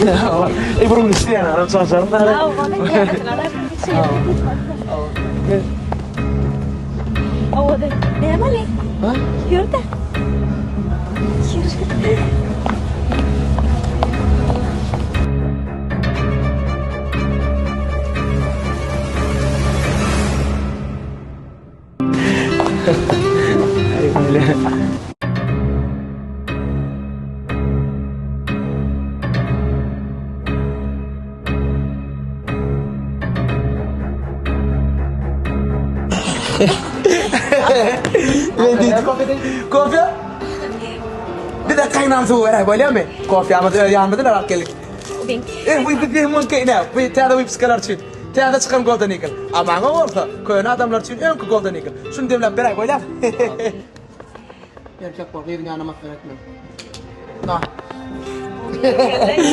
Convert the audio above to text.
Eý, bir gün isleýän adam çaşarym da. Näme? Ha? Ýörde. Ýör. Kofe? Bir de kaynan suw beräý bolýarmy? Kofýamyzy öz ýanymyzdan alyp geldik. Eh, bu bu mümkin ne? Bu täze wypiskalar üçin. Täze çykan Golden Eagle. A maňa bolsa köne adamlar üçin öňki Golden Eagle. Şuny demläp beräý bolýarmy? Erkek bol, gyzyň ýanyna masgara etme. Na.